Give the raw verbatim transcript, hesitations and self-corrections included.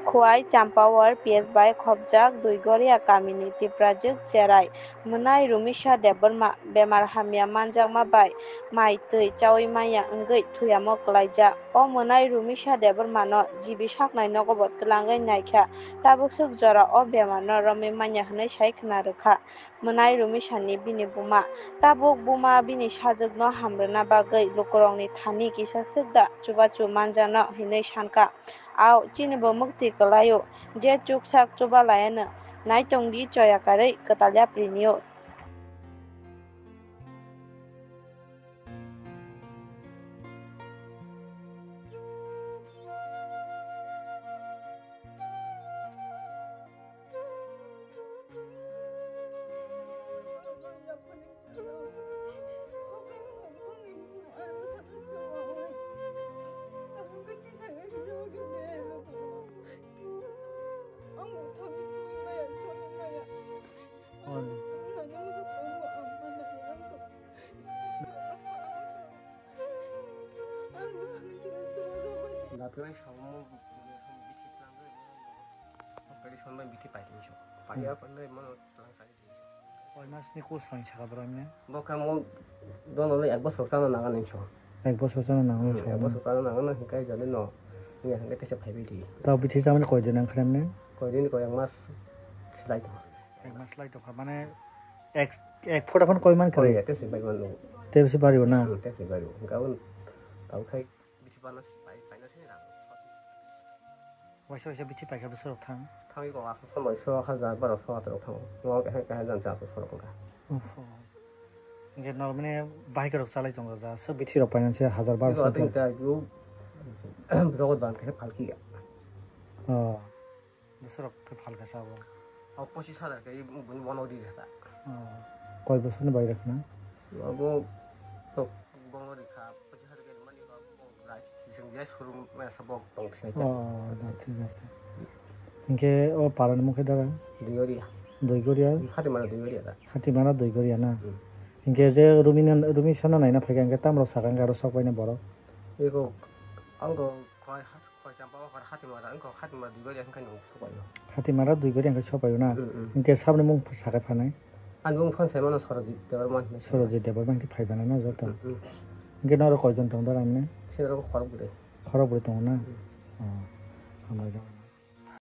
Khowai Champawar P S bai khopjak Duigoria kamini Tiprajwk cherai mwnai Rumisa Debbarma bemar hamya manjakma bai mai twi chaui manya wngwi thuyamo kwlaijak. O mwnai Rumisa Debbarmano G B saknai nogobo twlangwi naikha, tabuk swk jora o bemarno romwi manya hwnwi sai khwna rwkha. Mwnai Rumisani bini buma. Tabuk buma bini sajwkno hamrwna bagwi lukurokni thani kisa swkda chubachu manjano hinwi sankha. Ao, chinibo mwktwi kwlaio, je chuksak chuba laiano. Naitongdi choya karwi Kwtal Yapri News. Daphne samo bithi tlango, bithi paitani so. Paiya panai mano tlang sari. Koi mas ni kus rang saka bro ne? Bo kamo dono le ek bosor chana nangan ni so. Ek bosor chana nangan ni so. Ek bosor chana nangan ni kai jani no. Ni hangke tese phaibi di. Tao bithi chamani koi din ang khrem ne? Koi din koi ek mas silai to. Ek mas lai tokha, mane ek, ek foot aphano koi man khe. Koi ya, tebsi bai man no. Tebsi bari o na. Hmm, tebsi bari o. Gabon tau khai bithi bana pai, pai na sini rang. Waisa waisa bithi paikha bwswk rok thang. Thangwi kok aswk somoi so hajar baro so hajar rok thango. Ngo khe khe jan cha so rok kha. Oho. Nge normally bahai rok chalai tongo ja, so bithi rok painani se hajar baro so. Iko ating ta gu jogot ban khe phalki ya. Oh. Bwswk rok khe phalka sabo. O pochis hajar khe bini bono di kha. Oh. Koi bosor ni bai rok na? Abo to bono di kha, pochis hajar khe mani ko bo rai sising je surum mesa bok tong sinai khe. Oh, da, thik ase. Hinkhe o parani mung khe dara? Duigoria. Duigoria? Hatimara Duigoria da. Hatimara Duigoria na? Hmm. Hinkhe je Rumina, Rumisano naina phaikha hinkhe tamrok sakha hinkhe aro sok paina borok? Eko ang to khoi hat Khoi Champawar Hatimara, wngkha Hatimara Duigoria wngkha nung subaio. Hatimara Duigoria wngkha subaio na? Mm, mm. Hingke sabni mung sakai phanai? Ani mung phan saimano Sorojit Debbarma hinwi saimano. Sorojit Debbarma hinwi phai bana na joto? Mm, mm. Hingke norok koijon tong dara mane? Sini rok khorok bwrwi. Khorok bwrwi tongo na? Mm. Oh, hambai rok.